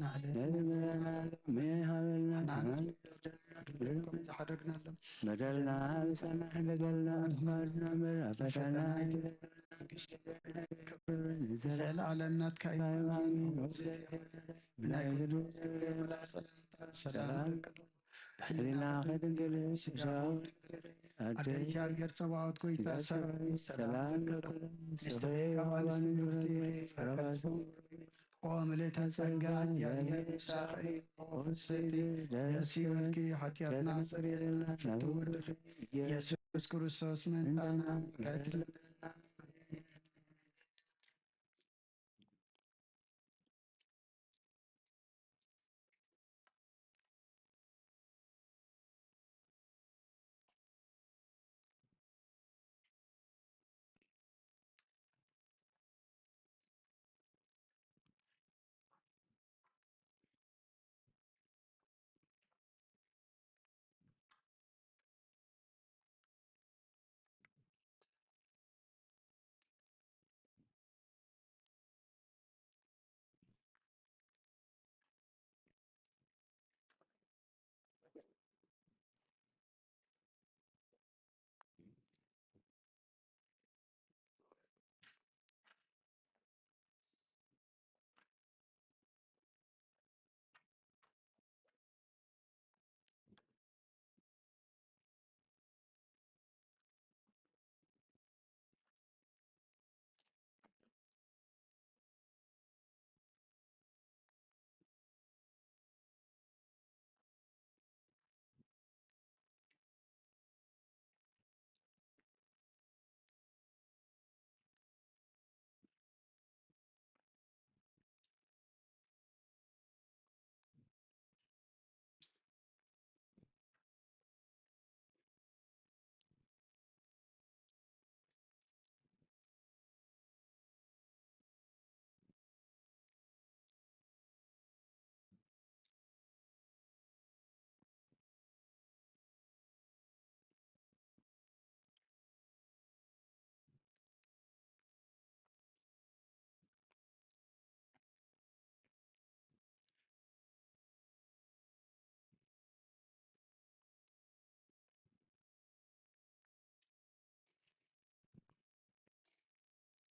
ነዚ በደልና ሎሚ ሃበልና። ንዓና ንበደልና፣ በደልና ብሰማሕ በደልና፣ ኣድሕነና እምበር ኣብ ፈተና ኣይትእተና። መንግስቲ፣ ክብሪ፣ ዘለኣለም ናትካ እዩ። ሃይማኖት፣ ብናይ ቅዱስ ገብርኤል መልኣኽ ሰላምታ፣ ሰላም፣ ሕሊናኺ ድንግል፣ ስጋኺ ድንግል፣ ኣደ እግዚኣብሔር ጸባኦት፣ ጎይታ ሰራዊት፣ ሰላም ለኪ፣ ንስኺ ካብ ኣንስቲ ብርክቲ፣ ፍረ ከርሥኪ ኦ ምልእተ ጸጋ፣ እግዚኣብሔር ምሳኺ፣ ኦ ፍስሕቲ፣ ደስ ይበልኪ፣ ሓጢኣትና ስተሰርየልና፣ ፍትው ወልድኺ፣ ኢየሱስ ክርስቶስ፣ ምእንታና ምሕረት ይለምነልና።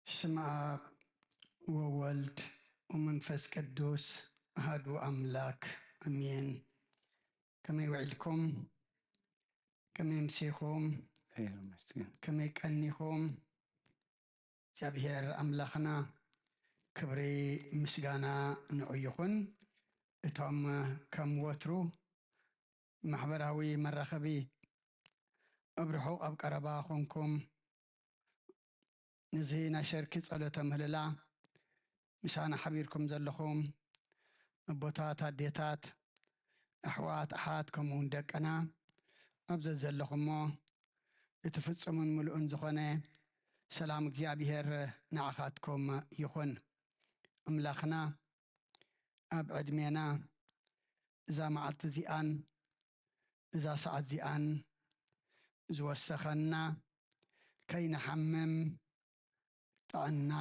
ስም ኣብ ወወልድ ወመንፈስ ቅዱስ ኣሃዱ ኣምላክ ኣሜን። ከመይ ውዒልኩም? ከመይ ምሴኹም? ከመይ ቀኒኹም? እግዚኣብሔር ኣምላኽና ክብሪ ምስጋና ንዑ ይኹን። እቶም ከም ወትሩ ማሕበራዊ መራኸቢ ኣብ ርሑቕ ኣብ ቀረባ ኮንኩም ነዚ ናይ ሸርኪ ጸሎተ ምህልላ ምሳና ሓቢርኩም ዘለኹም ኣቦታት፣ ኣዴታት፣ ኣሕዋት፣ ኣሓት፣ ከምኡ እውን ደቅና ኣብ ዘዘለኹሞ እቲ ፍጹምን ምሉእን ዝኾነ ሰላም እግዚኣብሔር ንዓኻትኩም ይኹን። ኣምላኽና ኣብ ዕድሜና እዛ መዓልቲ እዚኣን እዛ ሰዓት እዚኣን ዝወሰኸና ከይንሓምም ጥዕና፣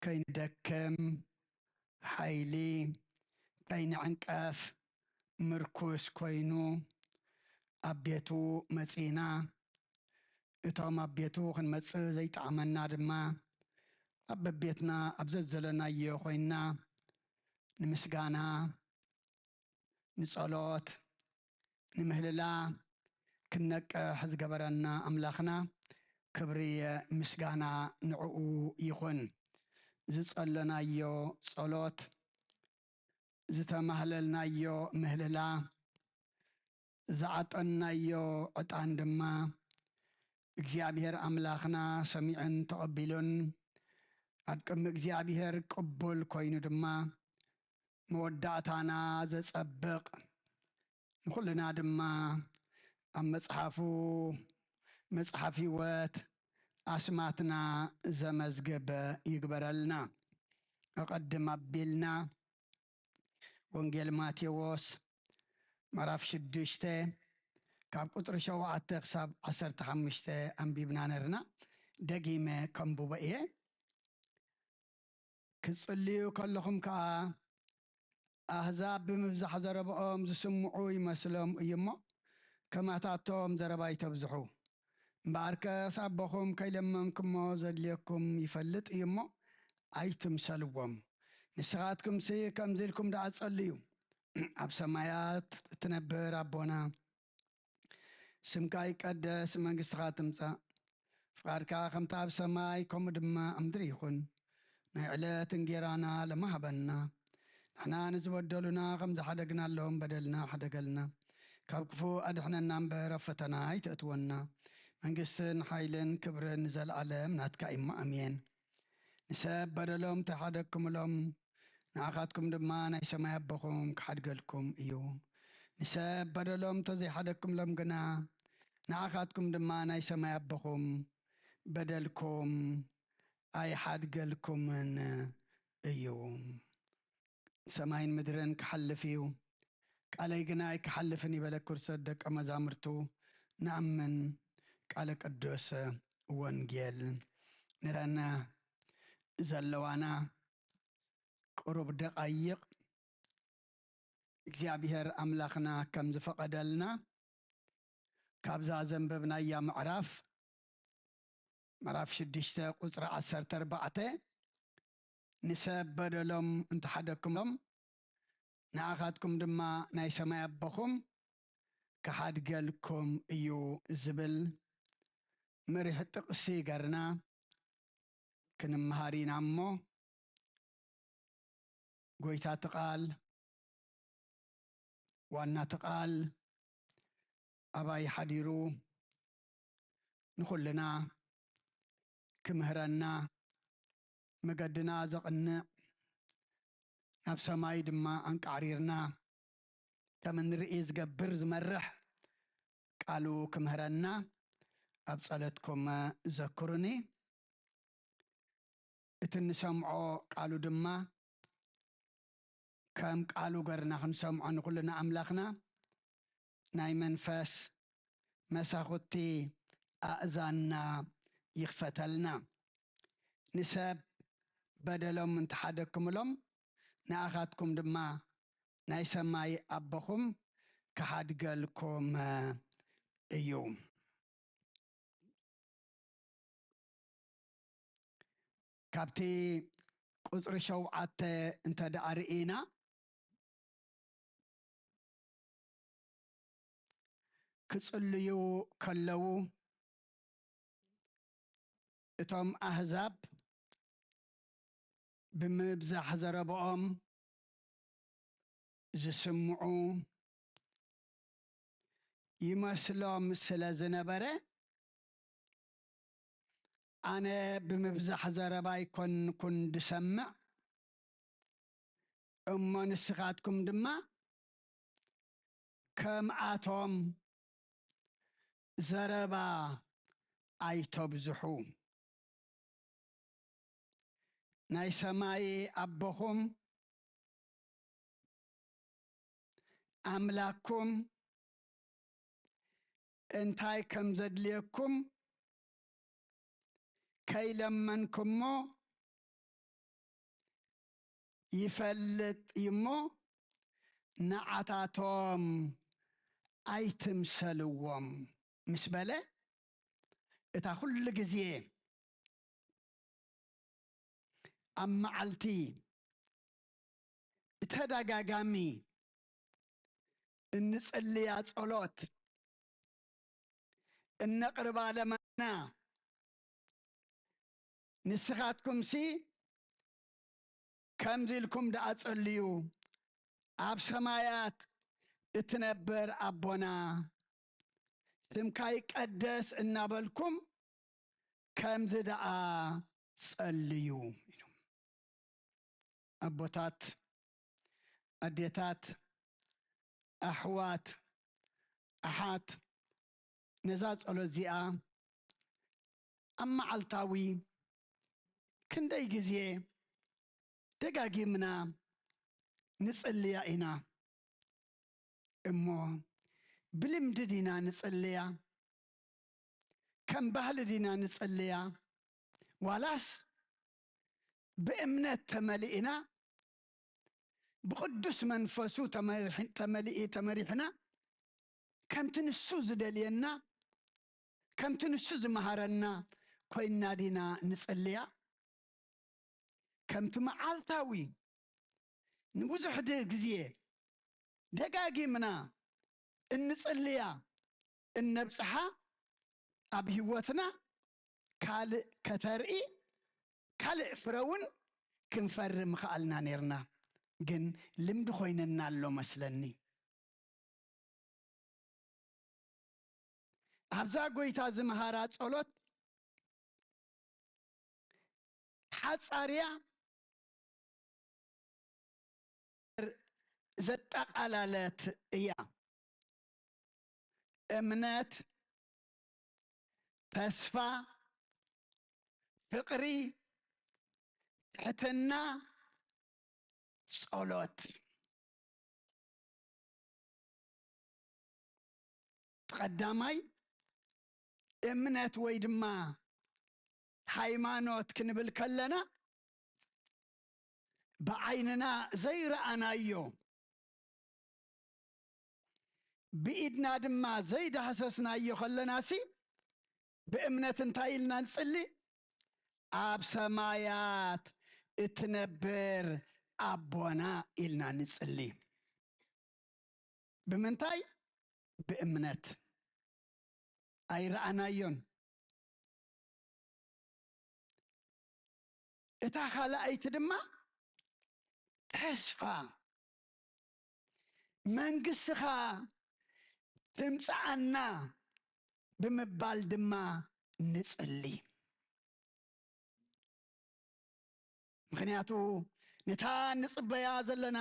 ከይንደክም ሓይሊ፣ ከይንዕንቀፍ ምርኩስ ኮይኑ ኣብ ቤቱ መጺእና፣ እቶም ኣብ ቤቱ ክንመጽእ ዘይጠዓመና ድማ ኣብ በቤትና ኣብ ዘዘለናዮ ኮይንና ንምስጋና፣ ንጸሎት፣ ንምህልላ ክንነቅሕ ዝገበረና ኣምላኽና ክብሪ ምስጋና ንዕኡ ይኹን። ዝጸለናዮ ጸሎት፣ ዝተማህለልናዮ ምህልላ፣ ዝዓጠንናዮ ዕጣን ድማ እግዚኣብሔር ኣምላኽና ሰሚዑን ተቐቢሉን ኣብ ቅድሚ እግዚኣብሔር ቅቡል ኮይኑ ድማ መወዳእታና ዘጸብቕ ንኹልና ድማ ኣብ መጽሓፉ መጽሓፍ ህይወት ኣስማትና ዘመዝግብ ይግበረልና። ኣቐድም ኣቢልና ወንጌል ማቴዎስ ምዕራፍ ሽዱሽተ ካብ ቁጽሪ ሸውዓተ ክሳብ ዓሰርተ ሓሙሽተ ኣንቢብና ነርና። ደጊመ ከንብቦ እየ። ክትጽልዩ ከለኹም ከኣ ኣህዛብ ብምብዛሕ ዘረብኦም ዝስምዑ ይመስሎም እዩ እሞ፣ ከማታቶም ዘረባ ይተብዝሑ። እምበኣርከስ ኣቦኹም ከይለመንኩሞ ዘድልየኩም ይፈልጥ እዩ እሞ፣ ኣይትምሰልዎም። ንስኻትኩምሲ ከምዚ ኢልኩም ደኣ ጸልዩ፣ ኣብ ሰማያት እትነብር ኣቦና፣ ስምካ ይቀደስ፣ መንግስትኻ ትምጻእ፣ ፍቓድካ ከምታ ኣብ ሰማይ ከምኡ ድማ ኣብ ምድሪ ይኹን። ናይ ዕለት እንጌራና ሎሚ ሃበና። ንሕና ንዝበደሉና ከም ዝሓደግናሎም በደልና ሓደገልና። ካብ ክፉእ ኣድሕነና እምበር ኣብ ፈተና ኣይተእትወና። መንግስትን ሓይልን ክብርን ንዘለኣለም ናትካ እዩ እሞ፣ ኣሜን። ንሰብ በደሎም ተሓደግኩምሎም፣ ንኣኻትኩም ድማ ናይ ሰማይ ኣቦኹም ክሓድገልኩም እዩ። ንሰብ በደሎም ተዘይሓደግኩምሎም ግና፣ ንኣኻትኩም ድማ ናይ ሰማይ ኣቦኹም በደልኩም ኣይሓድገልኩምን እዩ። ሰማይን ምድርን ክሓልፍ እዩ፣ ቃለይ ግና ኣይክሓልፍን እዩ በለ። ክርሰት ደቀ መዛሙርቱ ንኣምን። ቃለ ቅዱስ ወንጌል። ንረን ዘለዋና ቅሩብ ደቓይቕ እግዚኣብሔር ኣምላኽና ከም ዝፈቐደልና፣ ካብዛ ዘንበብናያ ምዕራፍ፣ ምዕራፍ ሽዱሽተ ቁጽሪ ዓሰርተ ኣርባዕተ፣ ንሰብ በደሎም እንተሓደግኩምሎም፣ ንኣኻትኩም ድማ ናይ ሰማይ ኣቦኹም ክሓድገልኩም እዩ ዝብል መሪሕ ጥቕሲ ገርና ክንመሃር ኢና እሞ፣ ጎይታ እቲ ቃል፣ ዋና እቲ ቃል ኣባይ ሓዲሩ ንኹልና ክምህረና፣ መገድና ዘቕንዕ፣ ናብ ሰማይ ድማ ኣንቃዕሪርና ከም እንርኢ ዝገብር ዝመርሕ ቃሉ ክምህረና ኣብ ጸሎትኩም ዘክሩኒ። እቲ እንሰምዖ ቃሉ ድማ ከም ቃሉ ገርና ክንሰምዖ ንኹልና ኣምላኽና ናይ መንፈስ መሳኹቲ ኣእዛንና ይኽፈተልና። ንሰብ በደሎም እንተሓደግኩምሎም፣ ንኣኻትኩም ድማ ናይ ሰማይ ኣቦኹም ክሓድገልኩም እዩ። ካብቲ ቁጽሪ ሸውዓተ እንተ ደኣ ርኢና፣ ክጽልዩ ከለዉ፣ እቶም ኣህዛብ ብምብዛሕ ዘረብኦም ዝስምዑ ይመስሎም ስለ ዝነበረ፣ ኣነ ብምብዛሕ ዘረባ ኣይኮንኩን ዝሰምዕ፣ እሞ ንስኻትኩም ድማ ከምኣቶም ዘረባ ኣይተብዝሑ። ናይ ሰማይ ኣቦኹም ኣምላክኩም እንታይ ከም ዘድልየኩም ከይለመንኩሞ ይፈልጥ እዩ እሞ፣ ንዓታቶም ኣይትምሰልዎም ምስ በለ፣ እታ ኩሉ ግዜ ኣብ መዓልቲ ብተደጋጋሚ እንጽልያ ጸሎት፣ እነቕርባ ለመና፣ ንስኻትኩምሲ ከምዚ ኢልኩም ደኣ ጸልዩ፣ ኣብ ሰማያት እትነብር ኣቦና፣ ስምካ ይቀደስ እናበልኩም ከምዚ ደኣ ጸልዩ ኢሉ። ኣቦታት፣ ኣዴታት፣ ኣሕዋት፣ ኣሓት፣ ነዛ ጸሎት እዚኣ ኣብ መዓልታዊ ክንደይ ግዜ ደጋጊምና ንጽልያ ኢና። እሞ ብልምዲ ዲና ንጽልያ? ከም ባህሊ ዲና ንጽልያ? ዋላስ ብእምነት ተመሊእና ብቕዱስ መንፈሱ ተመርሒ-፣ ተመሊኢ-፣ ተመሪሕና፣ ከምቲ ንሱ ዝደልየና፣ ከምቲ ንሱ ዝመሃረና ኮይንና ዲና ንጽልያ? ከምቲ መዓልታዊ ንብዙሕ ድ-፣ ግዜ ደጋጊምና እንጽልያ፣ እነብጽሓ፣ ኣብ ህይወትና ካልእ ከተርኢ፣ ካልእ ፍረ እውን ክንፈሪ ምኸኣልና ኔርና። ግን ልምዲ ኮይነና ኣሎ መስለኒ። ኣብዛ ጎይታ ዝመሃራ ጸሎት ሓጻርያ ዘጠቓላለት እያ። እምነት፣ ተስፋ፣ ፍቕሪ፣ ትሕትና፣ ጸሎት። እቲ ቀዳማይ እምነት ወይ ድማ ሃይማኖት ክንብል ከለና፣ ብዓይንና ዘይረኣናዮ፣ ብኢድና ድማ ዘይዳህሰስናዮ ከለናሲ፣ ብእምነት እንታይ ኢልና ንጽሊ? "ኣብ ሰማያት እትነብር ኣቦና" ኢልና ንጽሊ። ብምንታይ? ብእምነት። ኣይረኣናዮን። እታ ካልኣይቲ ድማ ተስፋ፣ "መንግስትኻ ትምጻኣና" ብምባል ድማ ንጽሊ። ምኽንያቱ ነታ ንጽበያ ዘለና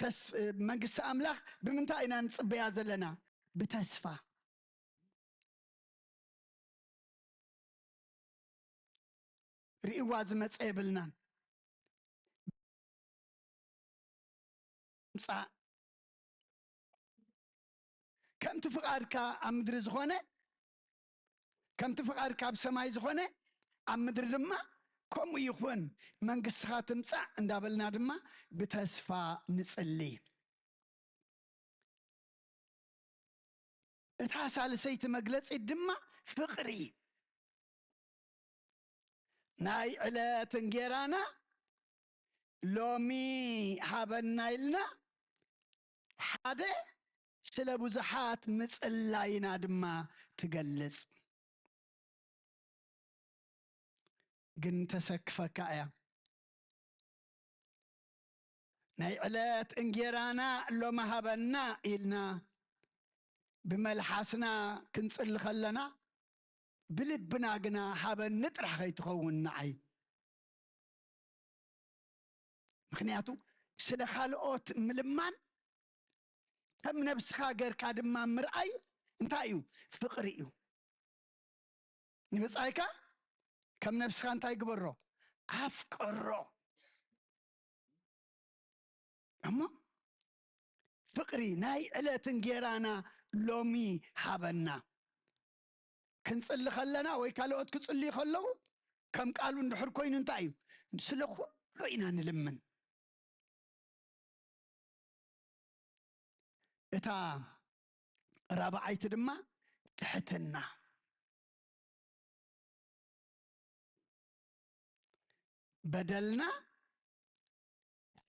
ተስ-፣ መንግስቲ ኣምላኽ ብምንታይ ኢና ንጽበያ ዘለና? ብተስፋ። ርእይዋ ዝመጸ የብልናን። ምጻእ፣ ከምቲ ፍቓድካ ኣብ ምድሪ ዝኾነ፣ ከምቲ ፍቓድካ ኣብ ሰማይ ዝኾነ፣ ኣብ ምድሪ ድማ ከምኡ ይኹን፣ መንግስትኻ ትምጻእ እንዳበልና ድማ ብተስፋ ንጽሊ። እታ ሳልሰይቲ መግለጺት ድማ ፍቕሪ። "ናይ ዕለት እንጌራና ሎሚ ሃበና" ኢልና፣ ሓደ ስለ ብዙሓት ምጽላይና ድማ ትገልጽ። ግን ተሰክፈካ እያ። "ናይ ዕለት እንጌራና ሎሚ ሃበና" ኢልና ብመልሓስና ክንጽሊ ከለና፣ ብልብና ግና "ሃበኒ" ጥራሕ ከይትኸውን ንዓይ። ምኽንያቱ ስለ ካልኦት ምልማን፣ ከም ነብስኻ ገርካ ድማ ምርኣይ እንታይ እዩ? ፍቕሪ እዩ። ንብጻይካ ከም ነብስኻ እንታይ ግበሮ? ኣፍቅሮ። እሞ ፍቕሪ፣ "ናይ ዕለት እንጌራና ሎሚ ሃበና" ክንጽሊ ከለና ወይ ካልኦት ክጽልዩ ከለዉ፣ ከም ቃሉ እንድሕር ኮይኑ እንታይ እዩ? ስለ ኩሉ ኢና ንልምን። እታ ራብዓይቲ ድማ ትሕትና። በደልና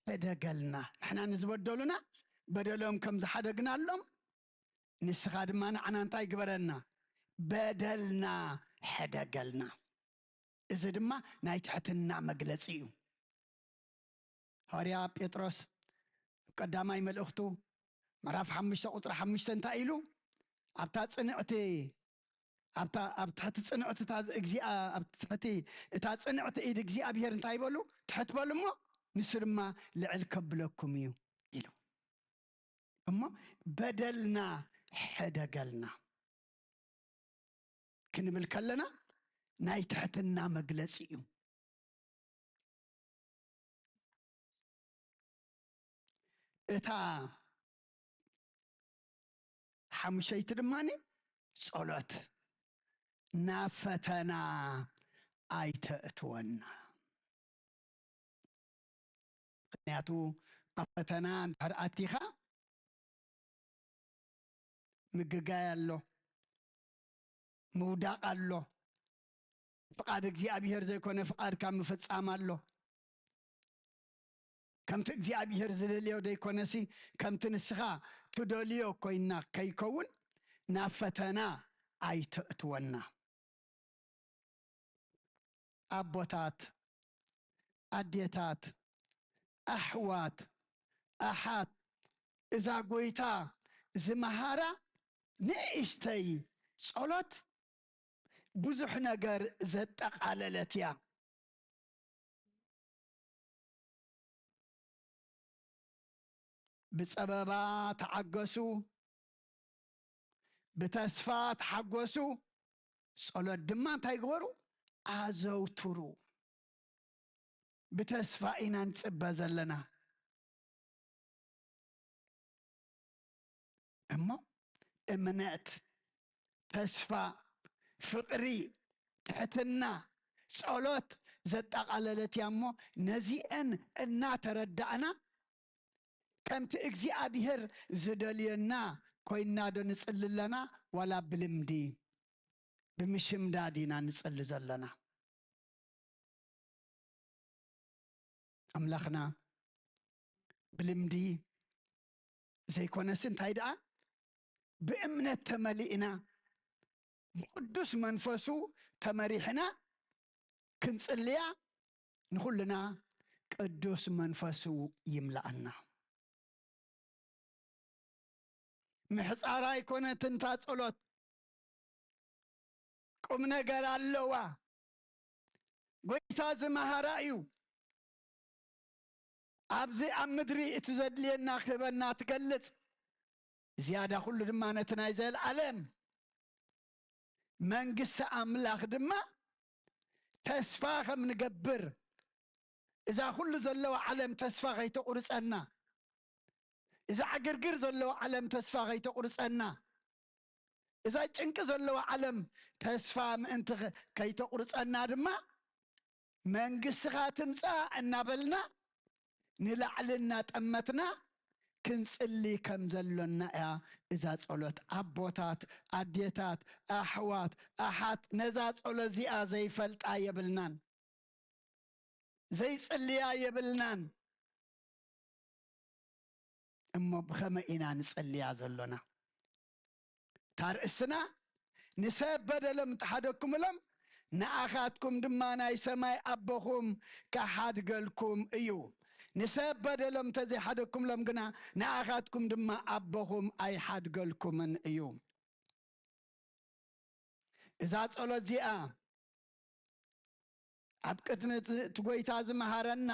ሕደገልና። ንሕና ንዝበደሉና በደሎም ከም ዝሓደግናሎም፣ ንስኻ ድማ ንዓና እንታይ ግበረልና? በደልና ሕደገልና። እዚ ድማ ናይ ትሕትና መግለጺ እዩ። ሃዋርያ ጴጥሮስ ኣብ ቀዳማይ መልእኽቱ ምዕራፍ ሓሙሽተ ቁጽሪ ሓሙሽተ እንታይ ኢሉ? "ኣብታ ጽንዕቲ፣ ኣብታ፣ ኣብ ትሕቲ ጽንዕቲ እታ እግዚኣብ-፣ ኣብ ትሕቲ እታ ጽንዕቲ ኢድ እግዚኣብሔር እንታይ በሉ? ትሕት በሉ እሞ ንሱ ድማ ልዕል ከብለኩም እዩ" ኢሉ። እሞ በደልና ሕደገልና ክንብል ከለና ናይ ትሕትና መግለጺ እዩ። እታ ሓሙሸይቲ ድማኒ ጸሎት፣ "ናብ ፈተና ኣይተእትወና" ምኽንያቱ ኣብ ፈተና እንድሕር ኣቲኻ ምግጋይ ኣሎ፣ ምውዳቕ ኣሎ፣ ፍቓድ እግዚኣብሔር ዘይኮነ ፍቓድካ ምፍጻም ኣሎ። ከምቲ እግዚኣብሔር ዝደልዮ ዘይኮነሲ ከምቲ ንስኻ ትደልዮ ኮይና ከይከውን ናብ ፈተና ኣይተእትወና። ኣቦታት፣ ኣዴታት፣ ኣሕዋት፣ ኣሓት፣ እዛ ጎይታ ዝመሃራ ንእሽተይ ጸሎት ብዙሕ ነገር ዘጠቓለለት እያ። ብጸበባ ተዓገሱ፣ ብተስፋ ተሓጎሱ፣ ጸሎት ድማ እንታይ ግበሩ? ኣዘውትሩ። ብተስፋ ኢና ንጽበ ዘለና። እሞ እምነት፣ ተስፋ፣ ፍቕሪ፣ ትሕትና፣ ጸሎት ዘጠቓለለት እያ። እሞ ነዚአን እናተረዳእና ከምቲ እግዚኣብሔር ዝደልየና ኮይና ዶ ንጽሊ ኣለና? ዋላ ብልምዲ ብምሽምዳድ ኢና ንጽሊ ዘለና? ኣምላኽና ብልምዲ ዘይኮነስ እንታይ ደኣ ብእምነት ተመሊእና ብቅዱስ መንፈሱ ተመሪሕና ክንጽልያ ንኹልና ቅዱስ መንፈሱ ይምልኣና። ምሕጻር ኣይኮነትን እታ ጸሎት፣ ቁም ነገር ኣለዋ። ጎይታ ዝመሃራ እዩ። ኣብዚ ኣብ ምድሪ እቲ ዘድልየና ክህበና ትገልጽ። ዝያዳ ኩሉ ድማ ነቲ ናይ ዘልኣለም መንግስቲ ኣምላኽ ድማ ተስፋ ከም ንገብር፣ እዛ ኩሉ ዘለዋ ዓለም ተስፋ ከይተቑርጸና፣ እዛ ዕግርግር ዘለዋ ዓለም ተስፋ ከይተቑርጸና፣ እዛ ጭንቂ ዘለዋ ዓለም ተስፋ ምእንቲ ከ-፣ ከይተቑርጸና ድማ መንግስትኻ ትምጻእ እናበልና ንላዕሊ እናጠመትና ክንጽሊ ከም ዘሎና እያ እዛ ጸሎት። ኣቦታት፣ ኣዴታት፣ ኣሕዋት፣ ኣሓት ነዛ ጸሎት እዚኣ ዘይፈልጣ የብልናን፣ ዘይጽልያ የብልናን። እሞ ብኸመይ ኢና ንጽልያ ዘሎና? እታ ርእስና ንሰብ በደሎም እንተሓደግኩምሎም ንኣኻትኩም ድማ ናይ ሰማይ ኣቦኹም ክሓድገልኩም እዩ። ንሰብ በደሎም እንተዘይሓደግኩምሎም ግና ንኣኻትኩም ድማ ኣቦኹም ኣይሓድገልኩምን እዩ። እዛ ጸሎት እዚኣ ኣብ ቅድሚ እቲ፣ እቲ ጎይታ ዝመሃረና፣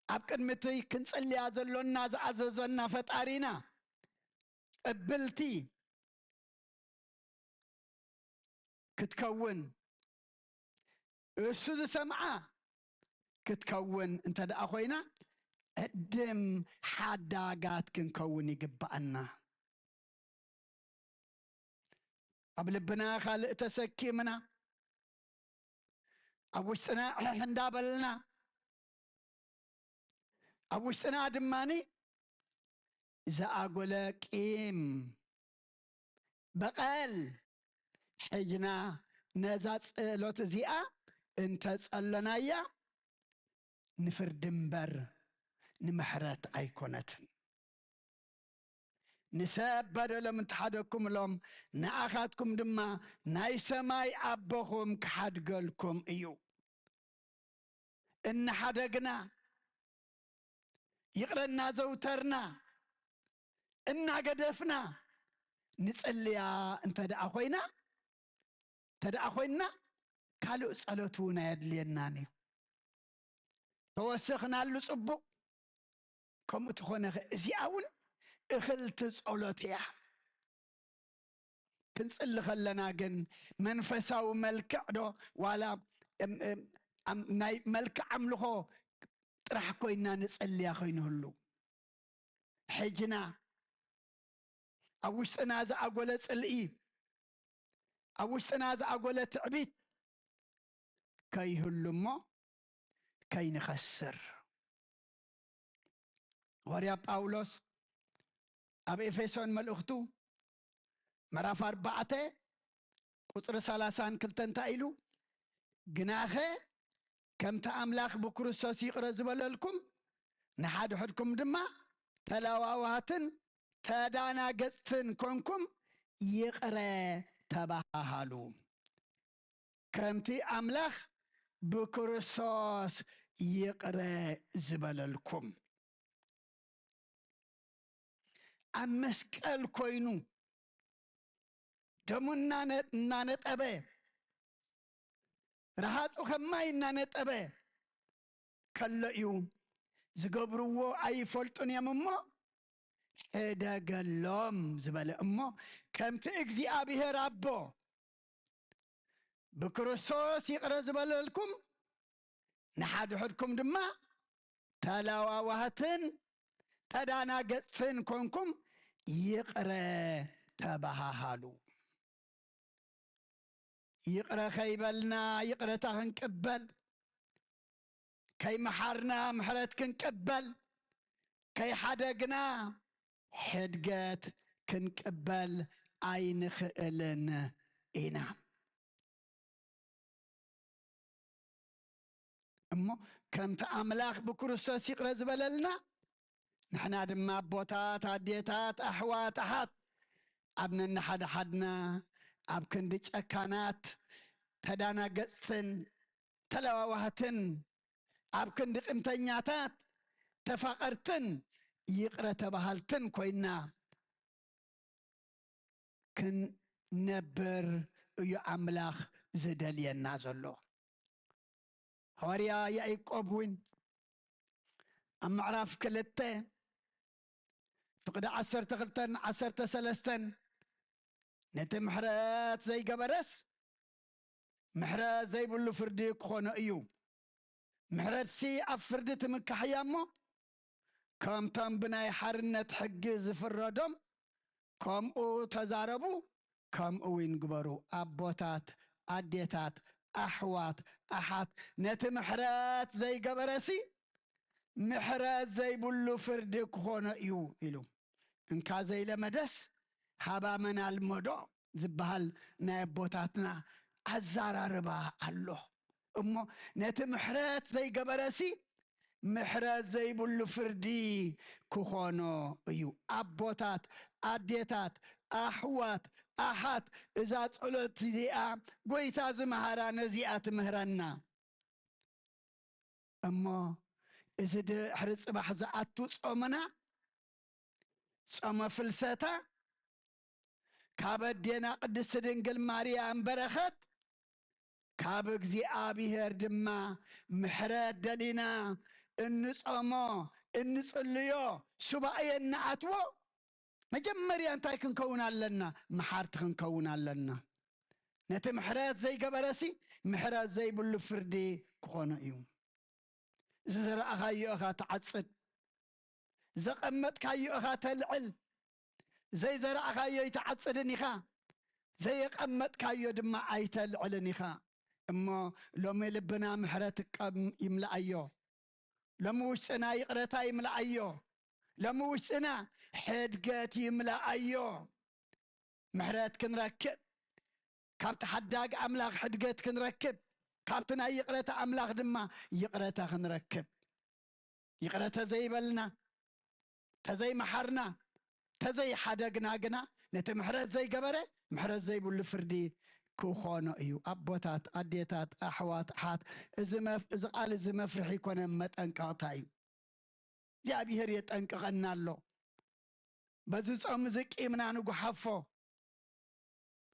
ኣብ ቅድሚ እቲ ክንጽልያ ዘሎና ዝኣዘዘና ፈጣሪና ቅብልቲ ክትከውን፣ እሱ ዝሰምዓ ክትከውን እንተ ደኣ ኮይና፣ ዕድም ሓዳጋት ክንከውን ይግብኣና። ኣብ ልብና ካልእ ተሰኪምና፣ ኣብ ውሽጥና ዕሕሕ እንዳበልና፣ ኣብ ውሽጥና ድማኒ ዝኣጎለ ቂም፣ በቐል ሒዝና ነዛ ጸሎት እዚኣ እንተጸለናያ ንፍርዲ እምበር ንምሕረት ኣይኮነትን። ንሰብ በደሎም እንተሓደግኩምሎም ንኣኻትኩም ድማ ናይ ሰማይ ኣቦኹም ክሓድገልኩም እዩ። እናሓደግና፣ ይቕረ እናዘውተርና፣ እናገደፍና ንጽልያ እንተ ደኣ ኮይና፣ እንተ ደኣ ኮይንና፣ ካልእ ጸሎት እውን ኣየድልየናን እዩ። ተወሰኽናሉ ጽቡቕ፣ ከምኡ ተኾነ ኸ እዚኣ እውን እኽልቲ ጸሎት እያ። ክንጽሊ ከለና ግን መንፈሳዊ መልክዕ ዶ ዋላ እም፣ እም፣ ኣም-፣ ናይ መልክዕ ኣምልኾ ጥራሕ ኮይና ንጽልያ ከይንህሉ፣ ሕጅና ኣብ ውሽጥና ዝኣጎለ ጽልኢ፣ ኣብ ውሽጥና ዝኣጎለ ትዕቢት ከይህሉ እሞ ከይንኸስር። ሃዋርያ ጳውሎስ ኣብ ኤፌሶን መልእኽቱ ምዕራፍ ኣርባዕተ ቁጽሪ ሰላሳን ክልተን እንታይ ኢሉ? "ግናኸ ከምቲ ኣምላኽ ብክርስቶስ ይቕረ ዝበለልኩም፣ ንሓድሕድኩም ድማ ተለዋዋህትን ተዳናገጽትን ኮንኩም ይቕረ ተባሃሃሉ። ከምቲ ኣምላኽ ብክርስቶስ ይቕረ ዝበለልኩም።" ኣብ መስቀል ኮይኑ ደሙ እናነ-፣ እናነጠበ፣ ረሃጹ ከም ማይ እናነጠበ ከሎ እዩ፣ "ዝገብርዎ ኣይፈልጡን እዮም እሞ ሕደገሎም" ዝበለ። እሞ ከምቲ እግዚኣብሔር ኣቦ ብክርስቶስ ይቕረ ዝበለልኩም፣ ንሓድሕድኩም ድማ ተለዋዋህትን ተዳናገጽትን ኮንኩም ይቕረ ተባሃሃሉ። ይቕረ ከይበልና ይቕረታ ክንቅበል፣ ከይመሓርና ምሕረት ክንቅበል፣ ከይሓደግና ሕድገት ክንቅበል ኣይንኽእልን ኢና። እሞ ከምቲ ኣምላኽ ብክርስቶስ ይቕረ ዝበለልና፣ ንሕና ድማ ኣቦታት፣ ኣዴታት፣ ኣሕዋት፣ ኣሓት ኣብ ነንሓድሓድና ኣብ ክንዲ ጨካናት፣ ተዳናገጽትን ተለዋዋህትን፣ ኣብ ክንዲ ቂምተኛታት፣ ተፋቐርትን ይቕረ ተባሃልትን ኮይና ክንነብር እዩ ኣምላኽ ዝደልየና ዘሎ። ሃዋርያ ያዕቆብ እውን ኣብ ምዕራፍ ክልተ ፍቕዲ ዓሰርተ ክልተን ዓሰርተ ሰለስተን፣ "ነቲ ምሕረት ዘይገበረስ ምሕረት ዘይብሉ ፍርዲ ክኾኖ እዩ። ምሕረትሲ ኣብ ፍርዲ ትምካሕ እያ እሞ፣ ከምቶም ብናይ ሓርነት ሕጊ ዝፍረዶም ከምኡ ተዛረቡ፣ ከምኡ እውን ግበሩ። ኣቦታት፣ ኣዴታት፣ ኣሕዋት፣ ኣሓት፣ ነቲ ምሕረት ዘይገበረሲ ምሕረት ዘይብሉ ፍርዲ ክኾኖ እዩ" ኢሉ። እንካ ዘይለመደስ ሃባ መን ኣልመዶ ዝበሃል ናይ ኣቦታትና ኣዘራርባ ኣሎ። እሞ ነቲ ምሕረት ዘይገበረሲ ምሕረት ዘይብሉ ፍርዲ ክኾኖ እዩ። ኣቦታት፣ ኣዴታት፣ ኣሕዋት፣ ኣሓት፣ እዛ ጸሎት እዚኣ ጎይታ ዝመሃራ ነዚኣ ትምህረና። እሞ እዚ ድሕሪ ጽባሕ ዝኣቱ ጾምና፣ ጾመ ፍልሰታ፣ ካብ ኣዴና ቅድስቲ ድንግል ማርያም በረኸት፣ ካብ እግዚኣብሔር ድማ ምሕረት ደሊና እንጾሞ፣ እንጽልዮ፣ ሱባኤ እንኣትዎ፣ መጀመርያ እንታይ ክንከውን ኣለና? መሓርቲ ክንከውን ኣለና። ነቲ ምሕረት ዘይገበረሲ ምሕረት ዘይብሉ ፍርዲ ክኾኖ እዩ። ዝዘራእኻዮ ኢኻ ትዓጽድ፣ ዘቐመጥካዮ ኢኻ ተልዕል። ዘይዘራእኻዮ ኣይትዓጽድን ኢኻ፣ ዘየቐመጥካዮ ድማ ኣይተልዕልን ኢኻ። እሞ ሎሚ ልብና ምሕረት ቀም ይምልኣዮ። ሎሚ ውሽጥና ይቕረታ ይምልኣዮ። ሎሚ ውሽጥና ሕድገት ይምልኣዮ። ምሕረት ክንረክብ፣ ካብቲ ሓዳግ ኣምላኽ ሕድገት ክንረክብ፣ ካብቲ ናይ ይቕረታ ኣምላኽ ድማ ይቕረታ ክንረክብ። ይቕረ ተዘይበልና፣ ተዘይመሓርና፣ ተዘይሓደግና ግና ነቲ ምሕረት ዘይገበረ ምሕረት ዘይብሉ ፍርዲ ክኾኖ እዩ። ኣቦታት፣ ኣዴታት፣ ኣሕዋት፣ ኣሓት፣ እዚ መፍ-፣ እዚ ቃል እዚ መፍርሒ ኣይኮነን፣ መጠንቀቕታ እዩ። እግዚኣብሔር የጠንቅቐና ኣሎ። በዚ ጾም እዚ ቂምና ንጉሓፎ።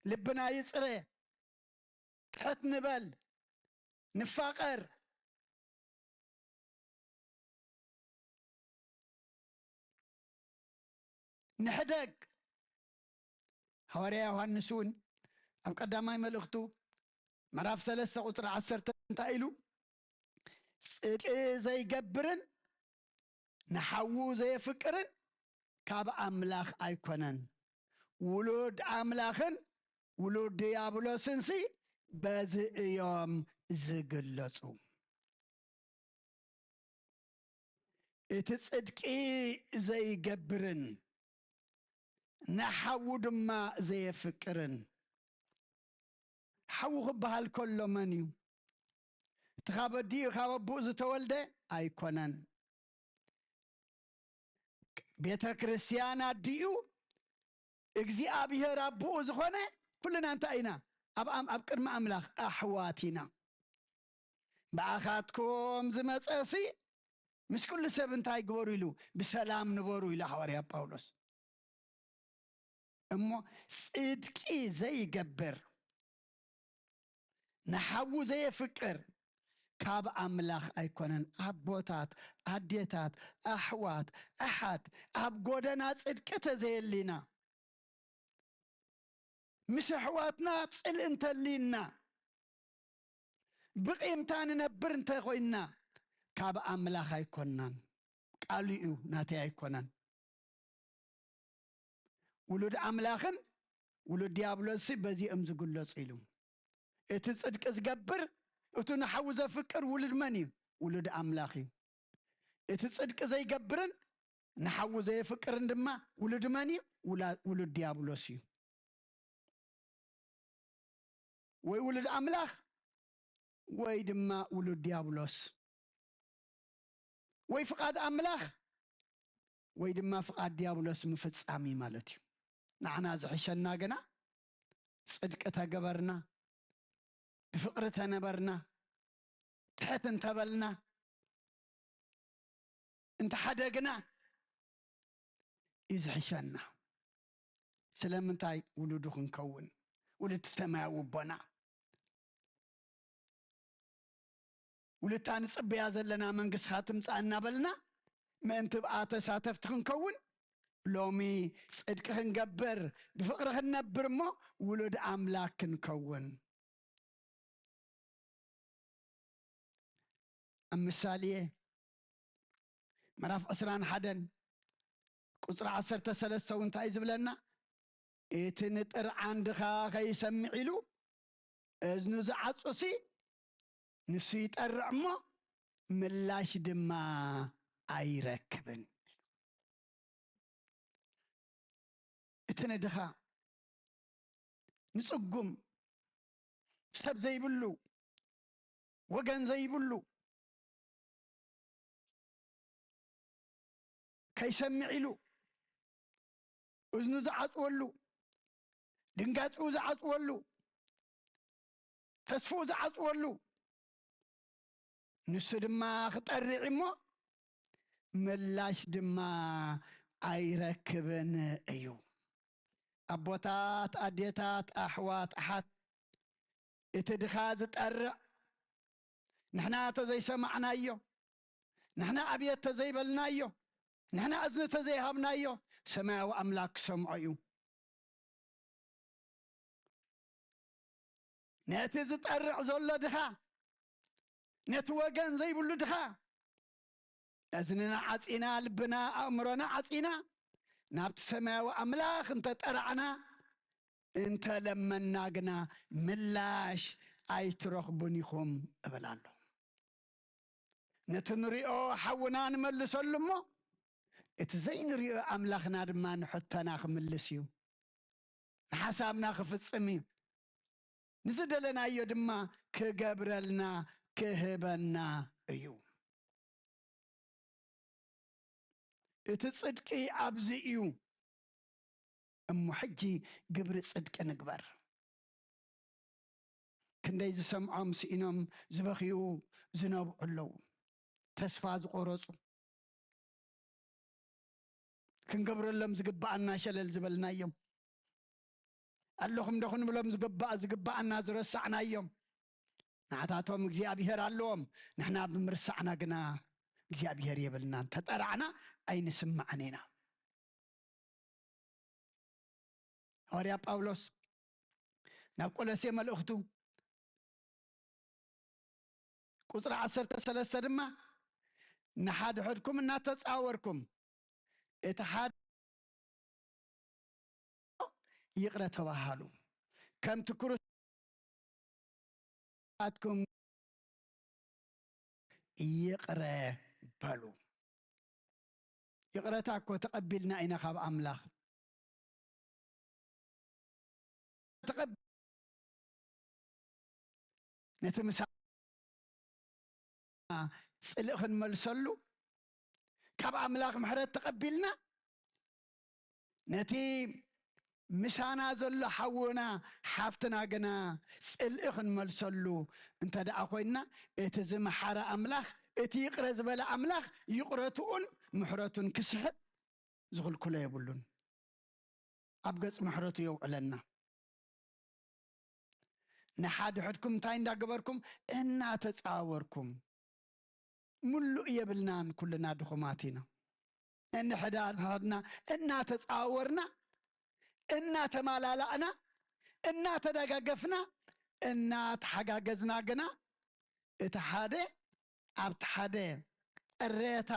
ልብና ይጽረ። ትሕት ንበል። ንፋቐር። ንሕደግ። ሃዋርያ ዮሃንስ እውን ኣብ ቀዳማይ መልእኽቱ ምዕራፍ ሰለስተ ቁጽሪ ዓሰርተ እንታይ ኢሉ? ጽድቂ ዘይገብርን ንሓዉ ዘየፍቅርን ካብ ኣምላኽ ኣይኮነን። ውሉድ ኣምላኽን ውሉድ ድያብሎስንሲ በዚ እዮም ዝግለጹ። እቲ ጽድቂ ዘይገብርን ንሓዉ ድማ ዘየፍቅርን። ሓዉ ክበሃል ከሎ መን እዩ? እቲ ካብ ኣዲኡ ካብ ኣቦኡ ዝተወልደ ኣይኮነን። ቤተ ክርስቲያን ኣዲኡ፣ እግዚኣብሔር ኣቦኡ ዝኾነ፣ ኩልና እንታይ ኢና? ኣብ ኣም-፣ ኣብ ቅድሚ ኣምላኽ ኣሕዋት ኢና። ብኣኻትኩም ዝመጸሲ ምስ ኩሉ ሰብ እንታይ ግበሩ ኢሉ? ብሰላም ንበሩ ኢሉ ሃዋርያ ጳውሎስ። እሞ ጽድቂ ዘይገብር፣ ንሓዉ ዘየፍቅር ካብ ኣምላኽ ኣይኮነን። ኣቦታት፣ ኣዴታት፣ ኣሕዋት፣ ኣሓት፣ ኣብ ጎደና ጽድቂ ተዘየሊና፣ ምስ ኣሕዋትና ጽልኢ እንተሊና፣ ብቂምታ ንነብር እንተ ኮይንና፣ ካብ ኣምላኽ ኣይኮንናን። ቃሉ እዩ፣ ናተይ ኣይኮነን። ውሉድ ኣምላኽን ውሉድ ዲያብሎስን በዚኦም ዝግለጹ ኢሉ። እቲ ጽድቂ ዝገብር፣ እቱ ንሓዉ ዘፍቅር ውሉድ መን እዩ? ውሉድ ኣምላኽ እዩ። እቲ ጽድቂ ዘይገብርን ንሓዉ ዘየፍቅርን ድማ ውሉድ መን እዩ? ውላ-፣ ውሉድ ዲያብሎስ እዩ። ወይ ውሉድ ኣምላኽ ወይ ድማ ውሉድ ዲያብሎስ። ወይ ፍቓድ ኣምላኽ ወይ ድማ ፍቓድ ዲያብሎስ ምፍጻም እዩ ማለት እዩ። ንዓና ዝሕሸና ግና ጽድቂ ተገበርና፣ ብፍቕሪ ተነበርና፣ ትሕት እንተበልና፣ እንተሓደግና እዩ ዝሕሸና። ስለምንታይ? ውሉዱ ክንከውን፣ ውሉድ ሰማያዊ ኣቦና። ውሉድታ ንጽበያ ዘለና መንግስትኻ ትምጻእ እናበልና፣ ምእንቲ ብኣ ተሳተፍቲ ክንከውን፣ ሎሚ ጽድቂ ክንገብር፣ ብፍቕሪ ክንነብር እሞ ውሉድ ኣምላኽ ክንከውን። ኣብ ምሳሌ ምዕራፍ ዕስራን ሓደን ቁጽሪ ዓሰርተ ሰለስተ እውን እንታይ እዩ ዝብለና? "እቲ ንጥርዓን ድኻ ከይሰምዕ ኢሉ እዝኑ ዝዓጹሲ፣ ንሱ ይጠርዕ እሞ ምላሽ ድማ ኣይረክብን።" እቲ ንድኻ፣ ንጽጉም፣ ሰብ ዘይብሉ፣ ወገን ዘይብሉ፣ ከይሰምዕ ኢሉ እዝኑ ዝዓጽወሉ፣ ድንጋጽኡ ዝዓጽወሉ፣ ተስፍኡ ዝዓጽወሉ፣ ንሱ ድማ ክጠርዕ እሞ ምላሽ ድማ ኣይረክብን እዩ። ኣቦታት፣ ኣዴታት፣ ኣሕዋት፣ ኣሓት፣ እቲ ድኻ ዝጠርዕ፣ ንሕና ተዘይሰማዕናዮ፣ ንሕና ኣብየት ተዘይበልናዮ፣ ንሕና እዝኒ ተዘይሃብናዮ፣ ሰማያዊ ኣምላኽ ክሰምዖ እዩ። ነቲ ዝጠርዕ ዘሎ ድኻ፣ ነቲ ወገን ዘይብሉ ድኻ፣ እዝንና ዓጺና፣ ልብና፣ ኣእምሮና ዓጺና፣ ናብቲ ሰማያዊ ኣምላኽ እንተጠራዕና፣ እንተለመና ግና ምላሽ ኣይትረኽቡን ኢኹም እብል ኣሎ። ነቲ ንሪኦ ሓውና ንመልሰሉ እሞ፣ እቲ ዘይንሪኦ ኣምላኽና ድማ ንሕቶና ክምልስ እዩ። ንሓሳብና ክፍጽም እዩ። ንዝደለናዮ ድማ ክገብረልና ክህበና እዩ። እቲ ጽድቂ ኣብዚ እዩ። እሞ ሕጂ ግብሪ ጽድቂ ንግበር። ክንደይ ዝሰምዖም ስኢኖም ዝበኽዩ ዝነብዑ ኣለዉ። ተስፋ ዝቖረጹ፣ ክንገብረሎም ዝግብኣና ሸለል ዝበልናዮም፣ ኣለኹም ዶ ክንብሎም ዝግባእ-፣ ዝግብኣና ዝረሳዕናዮም። ንዓታቶም እግዚኣብሔር ኣለዎም፣ ንሕና ብምርሳዕና ግና እግዚኣብሔር የብልናን። ተጠራዕና ኣይንስማዕን ኢና። ሃዋርያ ጳውሎስ ናብ ቆሎሴ መልእኽቱ ቁጽሪ ዓሰርተ ሰለስተ ድማ፣ "ንሓድሕድኩም እናተጻወርኩም፣ እቲ ሓደ ይቕረ ተባሃሉ፣ ከምቲ ክርስቶስ ኣትኩም ይቕረ በሉ። ይቕረታ እኮ ተቐቢልና ኢና ካብ ኣምላኽ። ተቐብ-፣ ነቲ ምሳ ጽልኢ ክንመልሰሉ፣ ካብ ኣምላኽ ምሕረት ተቐቢልና፣ ነቲ ምሳና ዘሎ ሓውና ሓፍትና ግና ጽልኢ ክንመልሰሉ እንተ ደኣ ኮይንና፣ እቲ ዝመሓረ ኣምላኽ፣ እቲ ይቕረ ዝበለ ኣምላኽ ይቕረትኡን ምሕረቱን ክስሕብ ዝኽልክሎ የብሉን። ኣብ ገጽ ምሕረቱ የውዕለና። ንሓድሕድኩም እንታይ እንዳገበርኩም? እናተጻወርኩም። ምሉእ የብልናን፣ ኩልና ድኹማት ኢና። ነንሕዳድሕድና እናተጻወርና፣ እናተማላላእና፣ እናተደጋገፍና፣ እናተሓጋገዝና ግና እቲ ሓደ ኣብቲ ሓደ ቅሬታ፣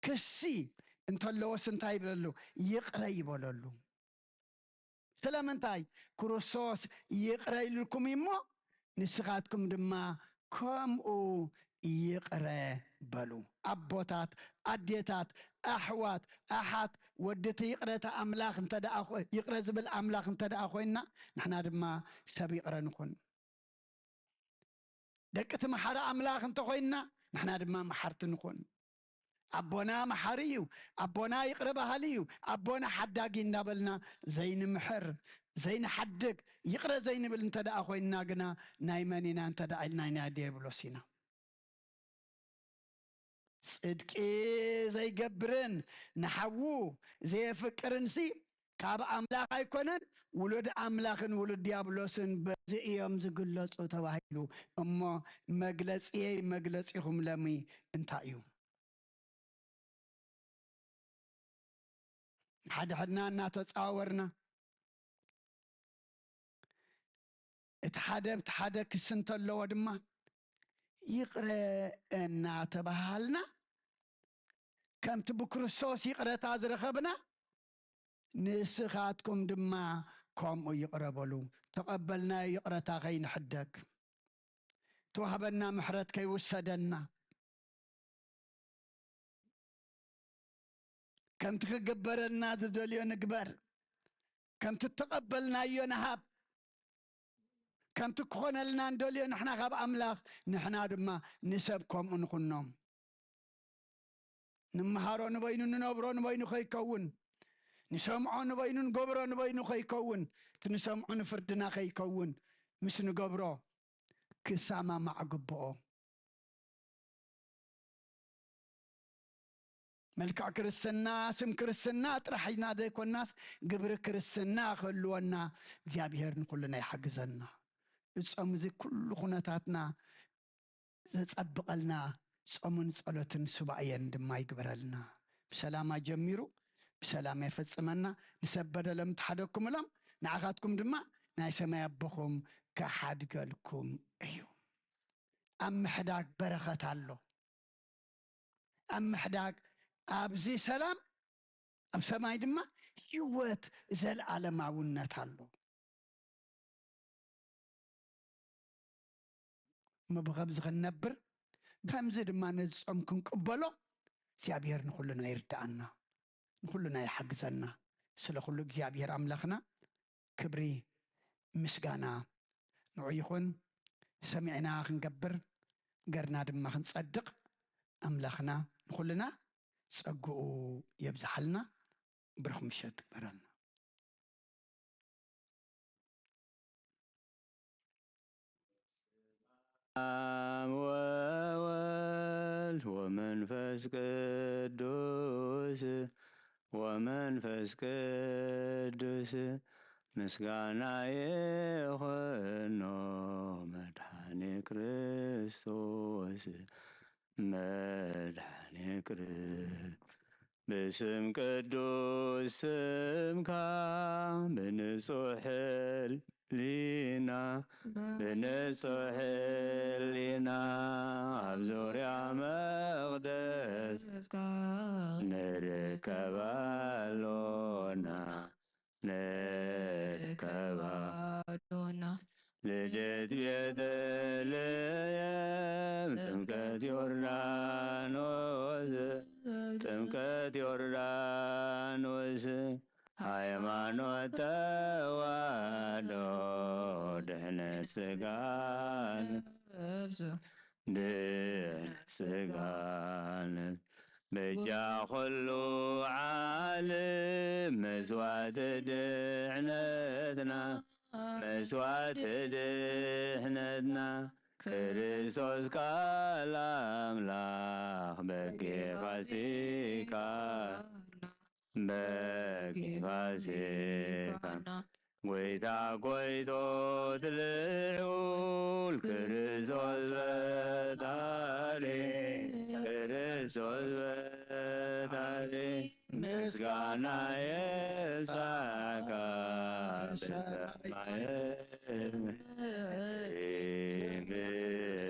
ክሲ እንተለዎስ እንታይ ይብለሉ? ይቕረ ይበለሉ። ስለምንታይ? ክርስቶስ ይቕረ ኢልኩም እሞ ንስኻትኩም ድማ ከምኡ ይቕረ በሉ። ኣቦታት፣ ኣዴታት፣ ኣሕዋት፣ ኣሓት፣ ወዲ እቲ ይቕረታ ኣምላኽ እንተ ደኣ ኮ-፣ ይቕረ ዝብል ኣምላኽ እንተ ደኣ ኮይንና፣ ንሕና ድማ ሰብ ይቕረ ንኹን። ደቂ እቲ መሓሪ ኣምላኽ እንተ ኮይንና፣ ንሕና ድማ መሓርቲ ንኹን። ኣቦና መሓሪ እዩ፣ ኣቦና ይቕረ በሃሊ እዩ፣ ኣቦና ሓዳጊ እንዳበልና ዘይንምሕር፣ ዘይንሓድግ፣ ይቕረ ዘይንብል እንተ ደኣ ኮይንና ግና፣ ናይ መን ኢና እንተ ደኣ ኢልና፣ ናይ ዲያብሎስ ኢና። ጽድቂ ዘይገብርን ንሓዉ ዘየፍቅርንሲ ካብ ኣምላኽ ኣይኮነን፣ ውሉድ ኣምላኽን ውሉድ ዲያብሎስን በዚ እዮም ዝግለጹ ተባሂሉ። እሞ መግለጺየይ መግለጺኹም ለሚ እንታይ እዩ? ሓድሕድና እናተጻወርና፣ እቲ ሓደ ብቲ ሓደ ክሲ እንተለዎ ድማ ይቕረ እናተባሃልና፣ ከምቲ ብክርስቶስ ይቕረታ ዝረኸብና፣ ንስኻትኩም ድማ ከምኡ ይቕረ በሉ። ተቐበልናዮ ይቕረታ ከይንሕደግ፣ ተዋህበና ምሕረት ከይውሰደና፣ ከምቲ ክግበረልና ዝደልዮ ንግበር፣ ከምቲ እተቐበልናዮ ንሃብ፣ ከምቲ ክኾነልና እንደልዮ ንሕና ካብ ኣምላኽ፣ ንሕና ድማ ንሰብ ከምኡ ንኹኖም። ንምሃሮ ንበይኑ፣ ንነብሮ ንበይኑ ከይከውን፣ ንሰምዖ ንበይኑ፣ ንገብሮ ንበይኑ ከይከውን፣ እቲ ንሰምዖ ንፍርድና ከይከውን፣ ምስ ንገብሮ ክሰማማዕ ግብኦ። መልክዕ ክርስትና፣ ስም ክርስትና ጥራሕ ኢና ዘይኮናስ፣ ግብሪ ክርስትና ክህልወና እግዚኣብሔር ንኩልና ይሓግዘና። እጾም እዚ ኩሉ ኩነታትና ዘጸብቐልና ጾምን ጸሎትን ሱባኤን ድማ ይግበረልና። ብሰላም ኣጀሚሩ ብሰላም የፈጽመና። ንሰብ በደሎም ተሓደግኩምሎም፣ ንዓኻትኩም ድማ ናይ ሰማይ ኣቦኹም ክሓድገልኩም እዩ። ኣብ ምሕዳግ በረኸት ኣሎ። ኣብ ምሕዳግ ኣብዚ ሰላም፣ ኣብ ሰማይ ድማ ህይወት ዘለዓለማውነት ኣሎ። እሞ ብኸምዚ ክንነብር፣ ብኸምዚ ድማ ነዚ ጾም ክንቅበሎ እግዚኣብሔር ንኹልና ይርድኣና፣ ንኹልና ይሓግዘና። ስለ ኩሉ እግዚኣብሔር ኣምላኽና ክብሪ ምስጋና ንዑ ይኹን። ሰሚዕና ክንገብር፣ ገርና ድማ ክንጸድቕ ኣምላኽና ንኹልና ጸግኡ የብዝሓልና። ብሩኽ ምሸት ይግበረልና። አብ ወወልድ ወመንፈስ ቅዱስ፣ ወመንፈስ ቅዱስ ምስጋና ይኹኖ መድኃኔ ክርስቶስ፣ መድኃኔ ክርስቶስ። ብስም ቅዱስ ስምካ ብንጹሕ ሕሊና፣ ብንጹሕ ሕሊና ኣብ ዙርያ መቕደስ ንርከብ ኣሎና፣ ንርከብ ኣሎና። ልደት ቤተልሔም፣ ጥምቀት ዮርዳኖስ፣ ጥምቀት ዮርዳኖስ። ሃይማኖት ተዋህዶ ድሕነት ስጋን ድሕነት ስጋን በጃ ኩሉ ዓለም መስዋዕቲ ድሕነትና መስዋዕቲ ድሕነትና ክርስቶስ ቃል ኣምላኽ በኪ ፋሲካ በኪ ፋሲካ ጎይታ ጎይቶት ልዑል ክርስቶስ ፈጣሪ ክርስቶስ ፈጣሪ ምስጋና የብጻሕካ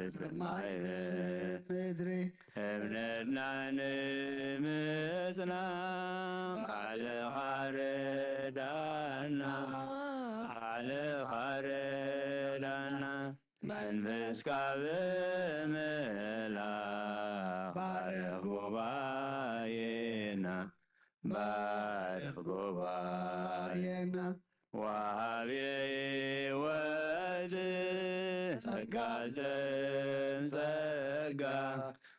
ብሰማይ ምድሪ እምነትና ንምጽና ባዕልኻ ርዳና ባዕልኻ ርዳና መንፈስካ ብምልኣኽ ባርኽ ጉባኤና ባርኽ ጉባኤና ወሃቢ ሕይወት ጸጋ ዘንጸጋ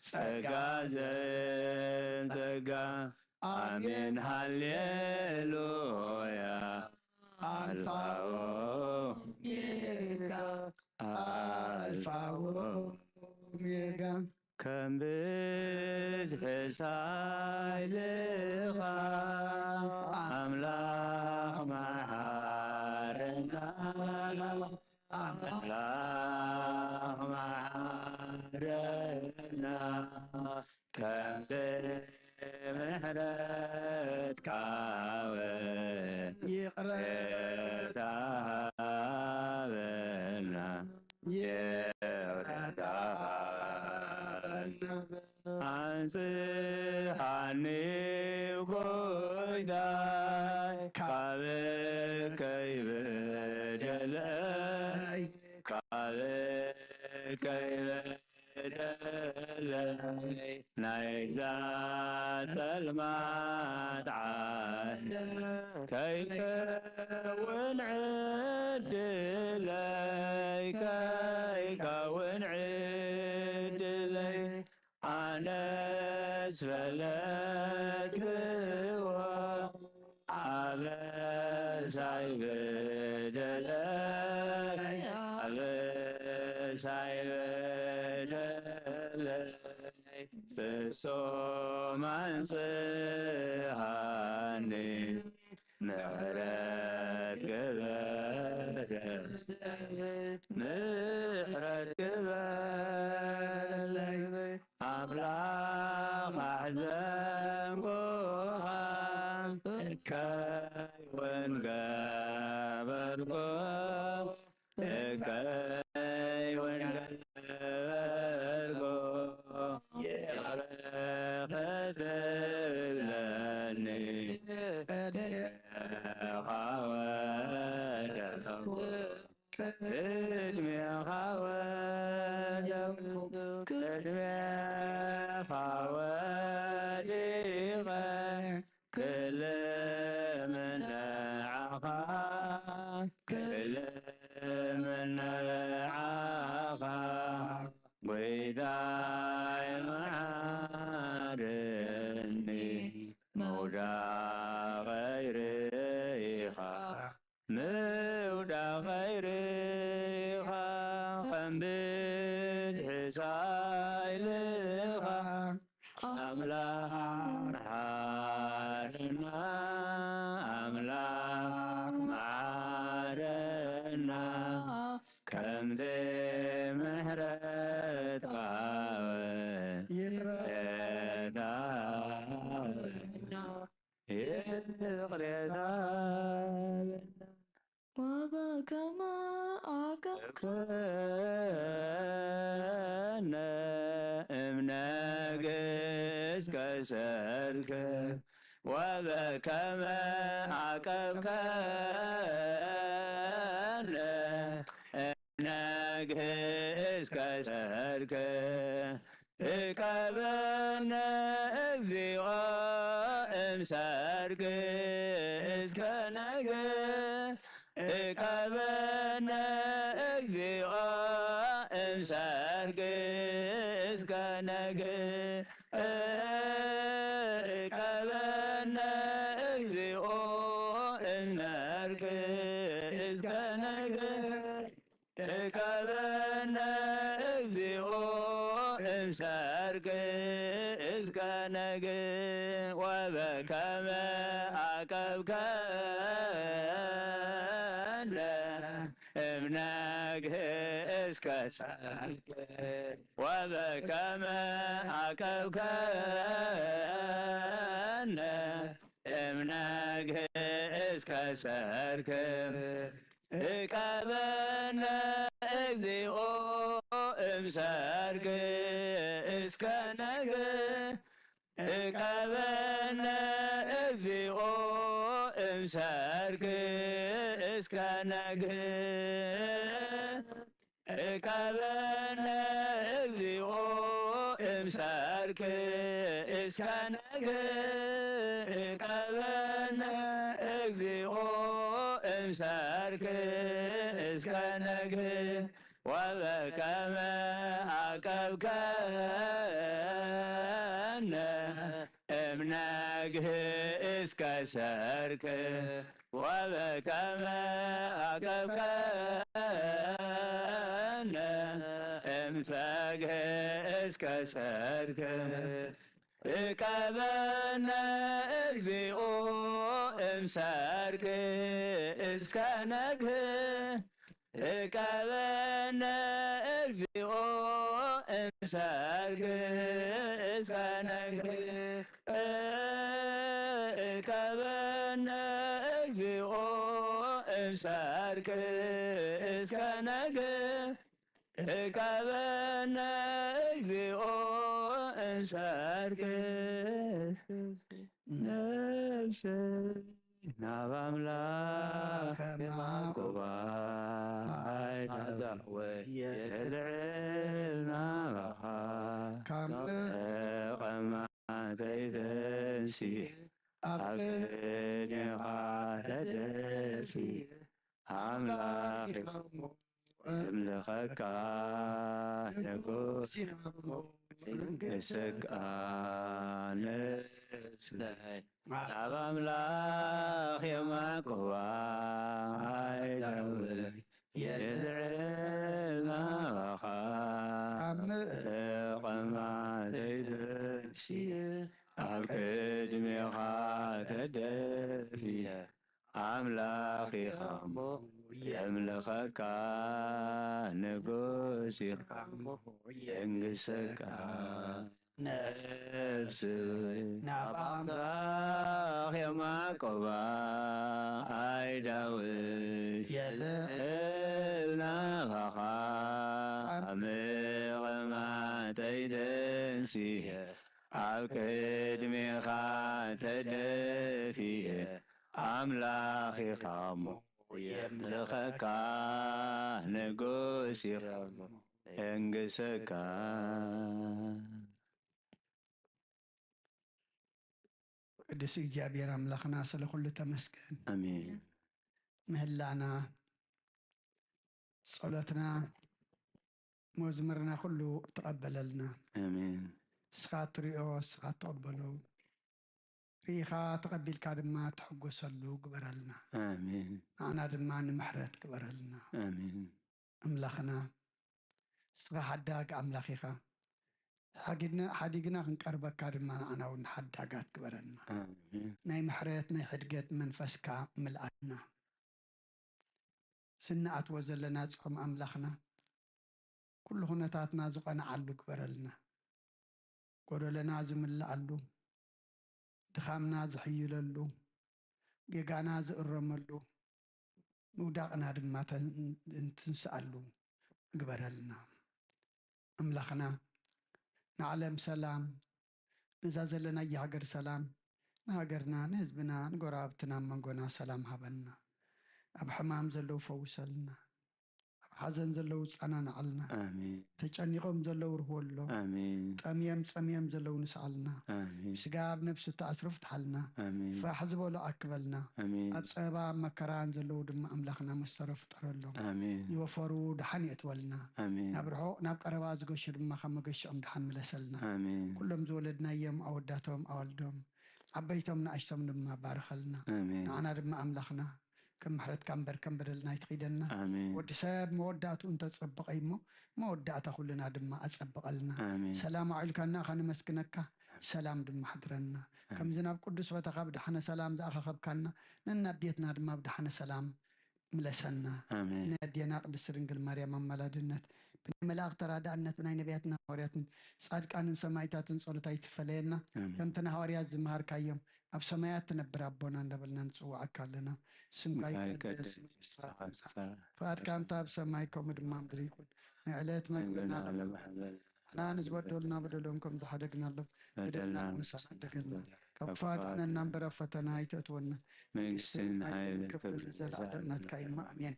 ጸጋ ዘንጸጋ ኣሜን ሃሌሉያ ኣልፋ ኦሜጋ ኣልፋ ኦሜጋ ከም ብዝሒ ሳይልኻ ኣምላኽ መሓረና ኣምላኽ መሓረና ከም ምሕረትካ ይቕረታ ሃበና ይቕረታ ሃበና ኣንጽሃኒ ጎይታይ ካብ ከይበደለይ ካብ ከይበደለይ ናይዛ ጸልማት ዓለም ከይከውን ዕድለይ ከይከውን ዕድለይ ኣነስ ፈለጥክዎ ኣበሳይ በደለይ ኣበሳይ በደለይ ፍጹም ኣንጽሃኒ ምሕረት ግበረለይ ምሕረት ግበረለይ ኣምላኽ ኣሕዘንኩኻ እከይ እውን ገበርኩ እከይ እውን ገበርኩ ይቕረ ክትብለኒ ቅድሜኻ ወደቕኩ ቅድሜኻ ወደቕኩ ቅድሜኻ ወዲቐ ክልምን ንዓኻ ክልምን ንዓኻ ጎይታይ መሓረኒ ምውዳቐይ ርኢኻ ምውዳቐይ ርኢኻ ከም ብዝሒ ሳይልኻ ኣምላኽ መሓረና ኣምላኽ መሓረና ከምቲ ምሕረትካ ይቕረታ ይቕሬታ በልና ወበከመ ዓቀብከነ እምነ ግእዝ ከሰርክ ወበከመ ዓቀብከነ እምነ ግእዝ ከሰርክ እቀበነ እግዚኦ እምሰርክ እስከ ነግህ። እቀበነ እግዚኦ እምሰርክ እስከ ነግህ። እቀበነ እግዚኦ እምሰርክ እስከ ነግህ። እቀበነ እግዚኦ እምሰርክ እስከ ነግህ። ወበከመ አቀብከነ እምነግህ እስከ ሰርክ። ወበከመ አቀብከነ እምነግህ እስከ ሰርክ። እቀበነ እግዚኦ እምሰርክ እስከ ነግህ። እቀበነ እግዚኦ እምሰርክ እስከ ነግህ። እቀበነ እግዚኦ እምሰርክ እስከ ነግህ። እቀበነ እግዚኦ እምሰርክ እስከ ነግህ። ወበከመ አቀብከነ እምነግህ እስከ ሰርክ። ወበከመ አቀብከነ እምፈግህ እስከ ሰርክ። እቀበነ እግዚኦ እምሰርክ እስከ ነግህ። እቀበነ እግዚኦ እምሰርክ እስከ ነግህ። እቀበነ እግዚኦ እምሰርክ እስከ ነግህ። እቀበነ እግዚኦ እምሰርክ ነግህ። ናብ ኣምላኽ የማቆባ ኣይዳወ የልዕል ናባኻ ካብ ተቐማጠይ ተንሲእ ኣብ ቅድሜኻ ተደፊ ኣምላኽ የምልኸካ ንጉስ ንግስካ ነፍሰይ ናብ ኣምላኽ የማቆባ ኣይዳወ የዝዕል ናባኻ ተቐማጠይ ተንሲእ ኣብ ቅድሜኻ ተደፊ ኣምላኽ ኢኻ እሞ የምልኸካ ንጉስ ኢኻ እሞ የንግሰካ ነፍስ ናብ ኣምላኽ የማቆባ ኣይዳውስ የለ ናባኻ ምቕማጠይ ተንሲእ ኣብ ቅድሜኻ ተደፊእ ኣምላኽ ኢኻ እሞ የምልኸካ ንጉስ ኢኻ እሞ የንግሰካ። ቅዱስ እግዚኣብሔር ኣምላኽና ስለ ኩሉ ተመስገን። ኣሜን። ምህላና፣ ጸሎትና፣ መዝሙርና ኩሉ ተቐበለልና። ኣሜን። ንስኻ ትሪኦ፣ ንስኻ ትቕበሎ፣ ርኢኻ ተቐቢልካ ድማ ትሕጎሰሉ ግበረልና። ኣሜን። ንዓና ድማ ንምሕረት ግበረልና። ኣሜን። ኣምላኽና፣ ንስኻ ሓዳግ ኣምላኽ ኢኻ። ሓጊድና-፣ ሓዲግና ክንቀርበካ ድማ ንዓና እውን ሓዳጋት ግበረልና። ኣሜን። ናይ ምሕረት ናይ ሕድገት መንፈስካ ምልኣና። ስንኣትዎ ዘለና ጾም ኣምላኽና፣ ኩሉ ኩነታትና ዝቐንዓሉ ግበረልና። ጎደለና ዝምልኣሉ፣ ድኻምና ዝሕይለሉ፣ ጌጋና ዝእረመሉ፣ ምውዳቕና ድማ ተን-፣ እንትንስኣሉ ግበረልና። ኣምላኽና፣ ንዓለም ሰላም፣ ነዛ ዘለናያ ሃገር ሰላም፣ ንሃገርና፣ ንህዝብና፣ ንጎረባብትና፣ ኣብ መንጎና ሰላም ሃበና። ኣብ ሕማም ዘለዉ ፈውሰልና። ኣብ ሓዘን ዘለዉ ጸናንዓልና። ኣሜን ተጨኒቖም ዘለዉ ርህወሎም። ኣሜን ጠምዮም ጸምዮም ዘለዉ ንስዓልና። ኣሜን ስጋ ኣብ ነፍሲ ተኣስሩ ፍትሓልና። ኣሜን ፋሕ ዝበሎ ኣክበልና። ኣሜን ኣብ ጸበባ ኣብ መከራን ዘለዉ ድማ ኣምላኽና መሰሮ ፍጠረሎም። ኣሜን ዝወፈሩ ድሓን የእትወልና። ኣሜን ናብ ርሑቕ ናብ ቀረባ ዝገሹ ድማ ካብ መገሽኦም ድሓን ምለሰልና። ኣሜን ኩሎም ዝወለድናዮም ኣወዳቶም ኣዋልዶም ዓበይቶም ንኣሽቶም ድማ ባርኸልና። ኣሜን ንዓና ድማ ኣምላኽና ከም ምሕረትካ እምበር ከም በደልና ኣይትኺደና። ኣሜን ወዲ ሰብ መወዳእትኡ እንተጸበቐ እሞ መወዳእታ ኩልና ድማ ኣጸብቐልና። ኣሜን ሰላም ኣውዒልካና ከነመስግነካ ሰላም ድማ ሓድረና። ከምዚ ናብ ቅዱስ ቦታኻ ብድሓነ ሰላም ዝኣኸኸብካና ነናብ ቤትና ድማ ብድሓነ ሰላም ምለሰና። ኣሜን ናይ ኣዴና ቅድስቲ ድንግል ማርያም ኣማላድነት ብናይ መላእኽቲ ተራዳእነት ናይ ነቢያትና ሃዋርያትን ጻድቃንን ሰማይታትን ጸሎት ኣይትፈለየና። ኣሜን ከምቲ ንሃዋርያት ዝመሃርካዮም ኣብ ሰማያት ትነብር ኣቦና እንዳበልና ንጽውዓካ ኣለና። ስምካ ስምካ ይቀደስ ይቀደስ መንግስትኻ ትምጻእ ትምጻእ ፍቓድካ ከምታ ኣብ ሰማይ ከምኡ ድማ ምድሪ ይኩን። ናይ ዕለት መግብና መግብና ንሓና ንዝበደሉና በደሎም ከም ዝሓደግናሎም በደልና ምሳሕ ሓደገልና ካብ ክፋት ኣነና እምበር ኣብ ፈተና ኣይተእትወና። መንግስትን ሓይልን ክብርን ክብርን ዘለዓለም ናትካ እዩ። ኣሜን።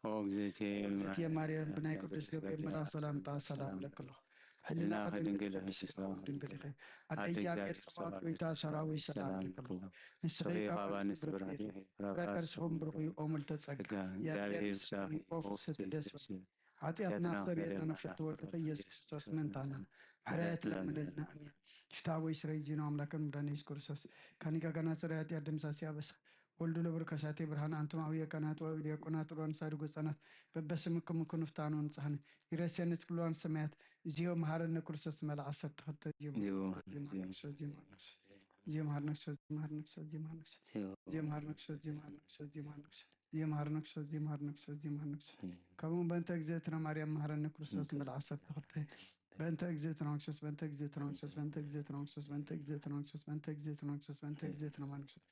ኦ እግዝእትየ እግዝእትየ ማርያም ብናይ ቅዱስ ገብርኤል መልኣኽ ሰላምታ ሰላም እብለኪ ኣለኹ። ሕልናኺ ድንግል ነፍስኺ ድንግል ኢኺ። ኣደ እግዚኣብሔር ጸባኦት ጎይታ ሰራዊት ሰላም ይብለኪ ኣለኹ። ንስኺ ካብ ኣንስቲ ብርኽቲ ኢኺ። ፍረ ከርስኹም ብሩኽ እዩ። ኦ ምልዕተ ጸጋ እግዚኣብሔር ምሳኺ። ኦ ፍስሕቲ ደስ ሓጢኣትና ክተብየና ንፍሕቲ ወድኺ ኢየሱስ ክርስቶስ ምእንታና ምሕረት ለምንልና። ኣሜን። ሽፍታ ወይ ስረይ ዚኖ ኣምላክን ምዳን የሱስ ክርስቶስ ካኒ ጋጋና ስረይ ሓጢኣት ደምሳሲ ኣበሳ ወልዱ ለብር ከሳቴ ብርሃን ኣንቱም ኣውየ ካህናት ወዲያቆናት ሮን ሳድጎ ህጻናት በበስምኩም ኩኑ ፍታኑ ንጽሕኒ ይረሴ ንስክልዋን ሰማያት እዚዮ መሃረነ ክርስቶስ መልዓ ሰተኸተ ዚዮ ዚዮ መሃር ነክሶ ዚዮ መሃር ነክሶ ዚዮ መሃር ነክሶ ዚዮ መሃር ነክሶ ዚዮ መሃር ነክሶ ዚዮ መሃር ነክሶ ዚዮ መሃር ነክሶ ዚዮ መሃር ነክሶ ዚዮ መሃር ነክሶ ዚዮ መሃር ነክሶ ዚዮ መሃር ነክሶ ከምኡ በእንተ እግዝእትነ ማርያም መሃረነ ክርስቶስ መልዓ ሰተኸተ በእንተ እግዝእትነ መንክሶስ በእንተ እግዝእትነ መንክሶስ በእንተ እግዝእትነ መንክሶስ በእንተ እግዝእትነ መንክሶስ በእንተ እግዝእትነ መንክሶስ በእንተ እግዝእትነ መንክሶስ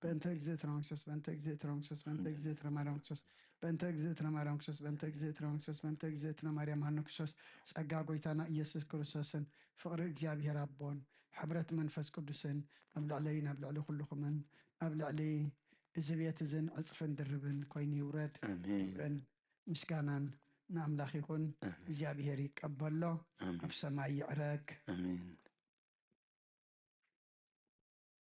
በእንተ እግዝእትነ መንክሶስ በእንተ እግዝእትነ መንክሶስ በእንተ እግዝእትነ ማርያም መንክሶስ በእንተ እግዝእትነ ማርያም መንክሶስ በእንተ እግዝእትነ መንክሶስ በእንተ እግዝእትነ ማርያም ሃኑ ክርስቶስ ጸጋ ጎይታና ኢየሱስ ክርስቶስን ፍቕሪ እግዚኣብሔር ኣቦን ሕብረት መንፈስ ቅዱስን ኣብ ልዕለይን ኣብ ልዕሊ ኩልኹምን ኣብ ልዕሊ እዚ ቤት እዝን ዕጽፍን ድርብን ኮይኑ ይውረድ። ኣሜን ክብርን ምስጋናን ንኣምላኽ ይኹን። እግዚኣብሔር ይቀበሎ፣ ኣሜን ኣብ ሰማይ ይዕረግ። ኣሜን